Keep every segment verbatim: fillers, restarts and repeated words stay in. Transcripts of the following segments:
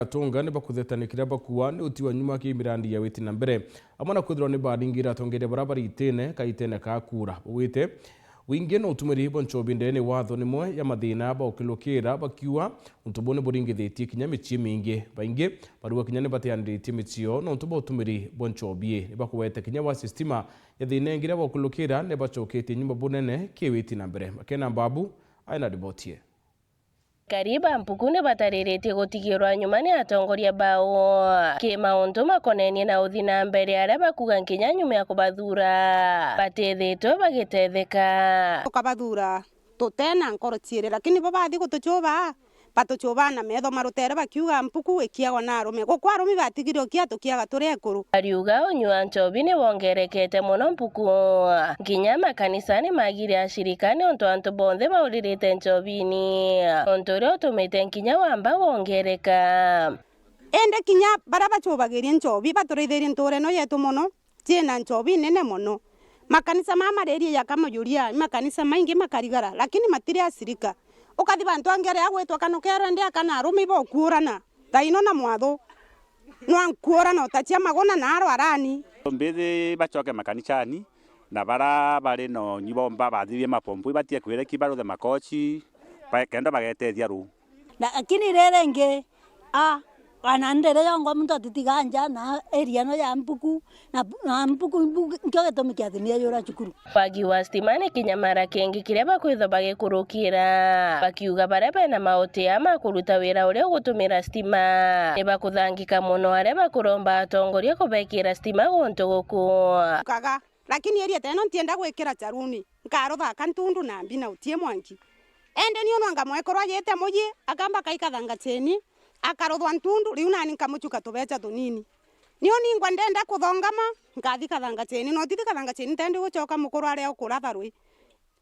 Atonga ni bakuthetania kiria bakuuga ni uti wa nyuma kiri mirandi ya witi na mbere, amwe na kwithirwa ni baringira atongeria baria bari itine ka itine ka kura. Bauite wingi na utumiri bwa nchobi ndene ni watho nimwe ya mathina baukilukira, bakiuga untu buu ni buringithitie kinya micii mingi. Baingi barauga kinya ni batianiritie micii yoo nontu bwa utumiri bwa nchobi ii. Ni bakugwete kinya wa stima ya thina ingi iria baukilukira ni bacoketie nyuma bunene ki witi na mbere. Makena Mbabu aina riboti ii. Akari ba Mpuku ni batariritie gutigirwa nyuma ni atongoria bao ki mauntu makonenie na uthi na mbere, aria bakuuga nkinya nyuma ya kubathuura batithitwe bagitetheka. Tukabathuura tutena nkoro ciiri, lakini bo bathi gutucuba, batucubaa na metho ma rutere bakiuga, "Mpuku ikiagwa na arume." Gukwa arumi batigire ukia tukiaga turi ekuru. Ariuga unyua nchobi ni wongerekete mono Mpuku. Nkinya makanisa ni magire ashirika niuntu antu bonthe bauririte nchobini, untu uria utumite nkinya wamba wongereka. Indi kinya baria bacubagirie nchobi baturithirie ntuura ino yetu mono, ciina nchobi nene mono. Makanisa mama maririe jakamujuria, i makanisa maingi makarigara, lakini matiri ashirika. Ukathi bantu angi aria agwitwa Kanukero, indi akana arumi bokuurana, thaino na mwathu. Nwankuurana utacia maguna na arwarani. Mbithi bacoke makanicani, na bara bari no nyibomba bathithie mapompo, ibatie kwireki baruthe makoci, ba-, kenda bagetethia ruu. Lakini riri ingi, a, ana ndere yongwa muntu atitiga nja na area ino ya Mpuku, na, na Mpuku, Mpuku nkio gitumi kia thina yura cukuru. Wagi wa stima ni kinyamara kingi kiria bakwithwa bagikurukira, bakiuga baria bena maotea ma kuruta wira uria ugutumira stima ni bakuthangika mono, aria bakuromba atongoria kubekira stima guntu guku. Kaga, lakini area ta ino ntienda gwikira charuni, nkaruthaka ntundu na mbi na utie mwanki. Indi ni unwanga mwekuru ajite muji, akamba akaikathanga cheni, akaruthwa ntundu, riu nani nkamuchuka tubecha tunini. Ni uningwa ndenda kuthongama, nkathi kathanga cheni, no tithi kathanga cheni ntendi gucoka mukuru aria ukuratha rwi.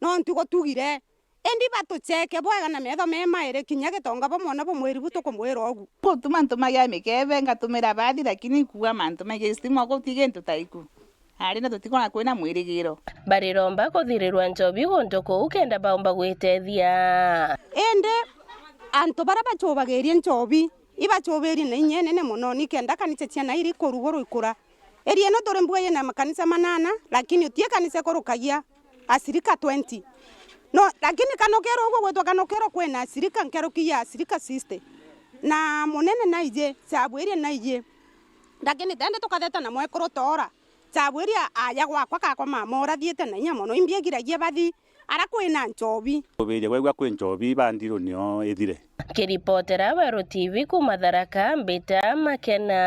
No ntigutugire. Indi batucheke bwega na metho me mairi, kinya gitonga bamwona bumwiri bu tukumwira ugu. Gutuma ntumagia mikebe, ngatumira bathi, lakini nkuuga mantu maigi stima guti gintu ta iku. Ari na tutikona kwina mwirigiro. Bariromba kuthirirwa nchobi guntu kuu kenda baumba gwitethia. Indi antu baria bacubagirie nchobi, ibacubirie na inya inene mono, nikenda kanisa cia Nairi kuruguru ikura. Area ino turi mbuga yina makanisa manana, lakini utie kanisa ikurukagia ashirika twenty. No, lakini Kanukero, uguo gwitwa Kanukero, kwina ashirika nkeruki ya ashirika sixty. Na munene naiji, chabwirie naiji. Lakini tende tukatheta na mwekuru toora. Chabwiria aja gwakwa kakwa mama urathiite na inya mono, imbiagiragia bathi, ara kwina nchobi. Kubiria gwegua kwi nchobi, ba ndirunio ithire. Kiripotera Weru T V kuuma Tharaka, mbita Makena.